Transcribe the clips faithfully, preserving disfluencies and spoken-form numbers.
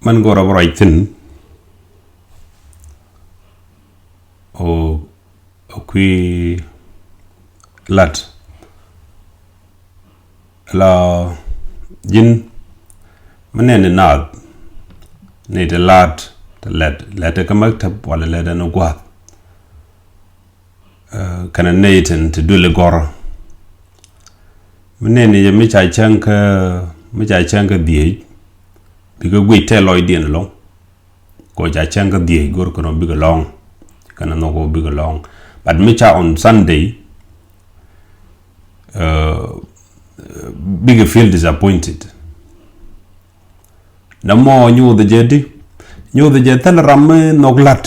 Mɛn go̱rɛ bä ruac thi̱n. O, o kui̱ lat. La ji̱n mi nɛn ni naath ni ti la̱t ti lɛt, lɛt ti kä maktab wala lɛt ɛn gua̱a̱th. Ɛ, kɛnɛ nɛy tin ti duëli gɔ̱rä. Mi nɛn ni jɛ mi ca cäŋ kä, mi ca cäŋ kä dhieec, bikɛ guic tɛl lɔcdiɛn ɛlɔ̱ŋ. Kɔ ca cäŋ kä dhieec go̱r kɛn ɔ bikɛ lɔ̱ŋ. Kɛnɛ nhɔk ɔ bikɛ lɔ̱ŋ. But mi ca on Sunday, ɛ, bikɛ feel disappointed. Nɛ mɔ nyuuth jɛ di, nyuuth jɛ thil ram mi nhɔk la̱t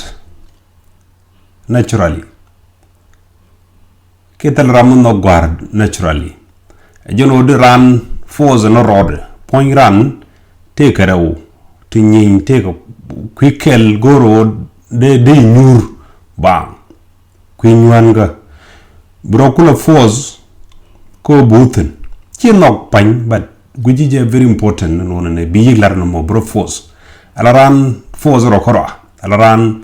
naturally. Kiɛ thil ram mi nhɔk gua̱a̱r naturally. Ɛ jɛn ɣöö di ran force ni rɔɔdɛ. Puɔ̱ny ran tëëkɛ rɛw ti nyiny tëëkɛ kui̱ kɛl go̱o̱r ɣöö dee, dee nyuur baaŋ. Kui̱ nyuankä. Bi rɔ kulɛ force kä bi wuthin. Ci nhɔk pa̱ny, but guici jɛ very important ni nunɛ ni bi yik lar ni mɔ bi rɔ force. Ala ran force rɔ kärɔa. Ala ran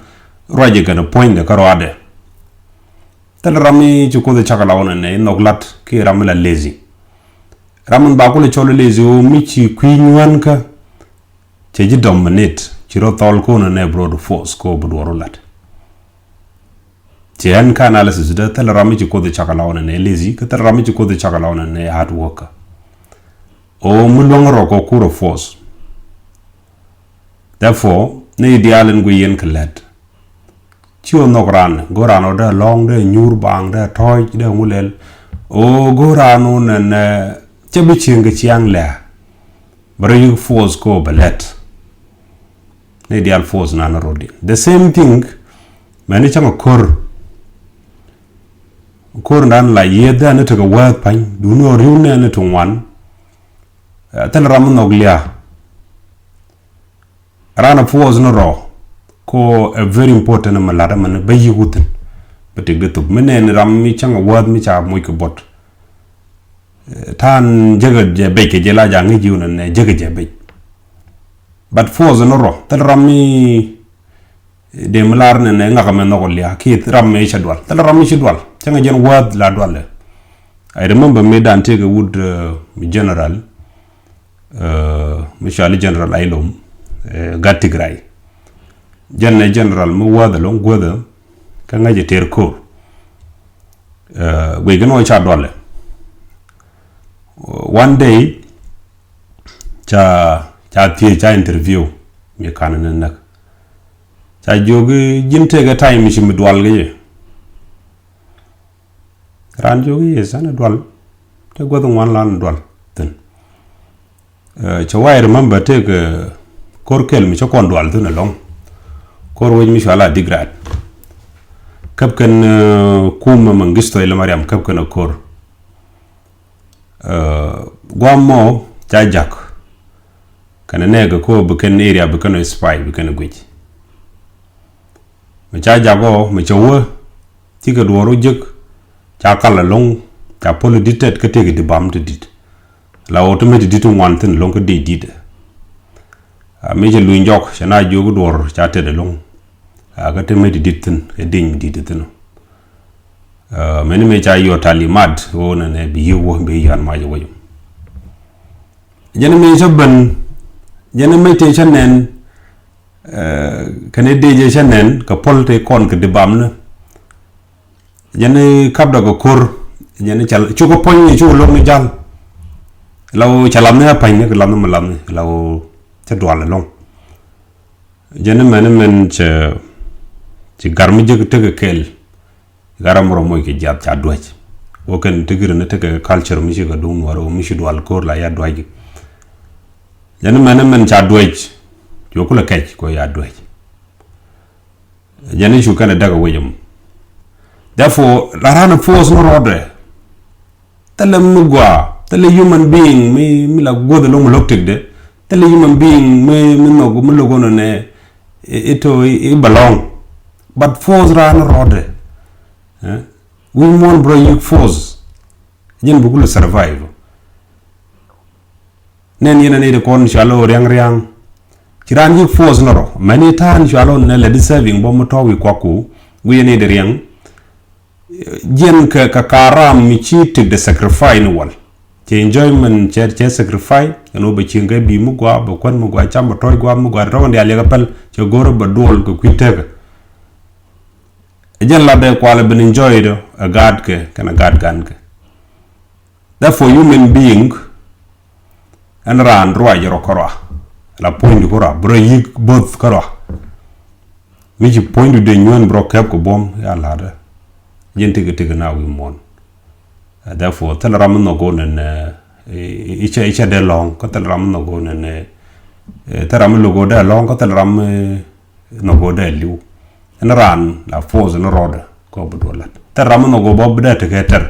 ruacɛ kɛn puɔ̱nydɛ kärɔadɛ. Thil ram mi ci Kuoth cak la wunɛ ni nhɔk lat ki ram mi la lazy. Ram mi ba kulɛ cɔl lazy ɣöö mi ci kui̱ nyuankä. Cɛ ji̱ dominate, ci rɔ thɔl ko̱n nɛ bi rɔ force ko bi duɔr lat. Ci ɛn kä analysis dee thil ram mi ci Kuoth cak la wunɛ nɛ lazy, kä thil ram mi ci Kuoth cak la wunɛ nɛ hard worker. O mi luäŋ rɔ kɔ kurɛ force. Therefore, ni diaal in gui yɛn kɛ lɛt. Ci ɣä nhɔk ran, go̱o̱r ran ɔ dee lɔ̱ŋ, dee nyuur baaŋ, dee tɔ̱ɔ̱c, dee ŋu lɛl. O go̱o̱r ran ɔ nɛn, ɛ, cä bi cieŋ kɛ ciaŋ lɛ̈ɛ̈. Bɛ rɔ yik force kɛ ɔ bɛ lɛt. Ni diaal force nan rɔ̱diɛn. The same thing, mɛni cäŋ a ko̱r. Ko̱r nan la yieth dee ni tekɛ wääth pa̱ny, duuni ɔ ri̱w nɛɛni ti ŋuan. Ɛ, thil ram mi nhɔk lia̱a̱. Ran a force ni rɔ ko a very important mi lat mɛn bä yik wuthin. Bä tik di thuk mi nɛn ram mi cäŋ a wääth mi ca moc kɛ bot. Eh, ta̱a̱n jäkä jɛ bec kɛ jɛ la ja̱ ŋi̱c yiw nɛ nɛ jäkä jɛ bec. But force ni rɔ thil ram mi dee mi lar nɛ nɛ ŋak mɛ nhɔk lia ki ram mi cɛ dual. Thil ram mi ci dual. Cäŋ a jɛn wääth la dual lɛ. I remember mi dan tëëkɛ wut, eh, mi general. Eh, mi cɔali General Ailom, eh, Gat Tigray. Jɛn nɛ general mi wäth ɛlɔ̱ŋ guäthä kä ŋäcɛ tëër ko̱r. Eh, guic gɛ ni wä ca dualɛ. One day ca, ca thiec ca interview mi kan ni näk. Ca jiök i̱ ji̱n tëëkɛ time ci mi dual kɛ jɛ. Raan jiök i̱ yes, an ɛ dual. Te guäth ŋuan la an ɛ dual thi̱n. Eh, cɛ wa I remember tëëkɛ, eh, ko̱r kɛl mi cä kɔn dual thi̱n ɛlɔ̱ŋ. Ko̱r wec mi cɔal a Digrat. Käp kɛn, eh, kumɛ Mengistu Haile Mariam käp kɛn ɛ ko̱r. Eh, guam mɔ ca jak. Kɛn ɛ nɛɛkɛ ko̱r bi kɛn area bi kɛn ɛ spy bi kɛn ɛ guic. Mi ca jak ɔ mi cɛ wä. Cikɛ duɔɔr wä jek ca kal ɛlɔ̱ŋ ca päl i̱ di̱t tɛt kä tëëkɛ di̱t bam ti di̱t. La ɣöö ti mec ti di̱t ti ŋuan thi̱n ɛlɔ̱ŋ kä dec di̱t. A mi cɛ luny jɔk cɛ na jiök i̱ duɔɔr ca tɛt ɛlɔ̱ŋ. A kä ti mec ti di̱t thi̱n kɛ dec mi di̱t thi̱n. Ɛ, mɛni mëë ca yɔ talimat ɣöö nɛnɛ bi yiëë wä bi yɔ̱a̱n mac wä jɛ. Jɛn mëë cä ben, jɛn mëë tëë cä nɛn, ɛ, kɛn i̱ dee jɛ cä nɛn kɛ puɔl tëë kɔn kɛ di bam ni. Jɛn i̱ kapdɛ kɛ ko̱r, jɛn i̱ cɛ cukɛ puɔ̱ny i̱ cukɛ lo̱k ni jal. La ɣöö cɛ lam ni a pa̱ny ni kɛ lam ni mi lam ni la ɣöö cä dual ɛlɔ̱ŋ. Jɛn i̱ mɛn i̱ mɛn cɛ ci gar mi jek tekɛ kɛɛl. Gat ram rɔ moc kɛ jiath ca duäc. Wä kɛn ti gir ni tekɛ culture mi ci kɛ duŋ nuɔr wä mi ci dual ko̱r la ya duäc. Jɛn mɛn mɛn ca duäc. Cu kulɛ kɛc kɔ ya duäc. Jɛn cu kɛn däk wec ɛmɔ. Therefore la ran force ni rɔɔdɛ. Thilɛ mi gua, thilɛ human being mi, mi la guɔth loŋ mi lo̱k tikdɛ. Thilɛ human being mi, mi nhɔk mi lo̱k ɣän nɛ, i, i to, i, i belong. But force ran rɔɔdɛ. Eh? Wi̱i̱ muɔ̱ɔ̱n bi rɔ yik force. Jɛn bi kulɛ survive. Nɛn yɛn ani ti kɔn calo riaŋ riaŋ. Ci raan yi̱k force ni rɔ many time cua lɔ nɛ lɛ deserving bä mi tɔ̱ wi̱i̱ kuakku. Wi̱i̱ ni di riɛŋ jiɛn kɛ kɛ ka̱a̱ ram mi ci tik de sacrifice ni wal. Cɛ enjoyment cɛ cɛ sacrifice ɛn wä bɛ cieŋ kɛ bi̱i̱ mi gua̱a̱ bɛ kuän mi gua̱a̱ cam bɛ tɔ̱ɔ̱c gua̱a̱ mi gua̱a̱ rɔ̱kɛn diaal yɛ kɛ päl cɛ go̱rä bɛ duɔl kɛ kui̱ tekɛ. Ɛ jɛn latdɛ kualɛ ben enjoy dɔ ɛ gaatkɛ kɛnɛ gaat gankɛ. Therefore human being ɛn raan ruac rɔ kärɔa. La puɔ̱nydu kärɔa bi rɔ yi̱k bo̱th kärɔa. Mi ci puɔ̱nydu dee nyuɛn bi rɔ kɛp kɛ buɔ̱m ya la̱tdä. Jɛn tikɛ tikɛ na wi̱i̱ muɔ̱n. Therefore thil ram mi nhɔk go̱o̱n ɛn icɛ icɛ dee lɔ̱ŋ kä thil ram mi nhɔk go̱o̱n ɛn thil ram mi lo̱k go̱o̱n dee lɔ̱ŋ kä thil ram mi nhɔk go̱o̱n dee li̱w. Ɛn raan la force ɛn rɔɔdɛ kɔ bi duɔl lat thil ram mi nhɔk go̱o̱n bä bi dee tekɛ tɛr.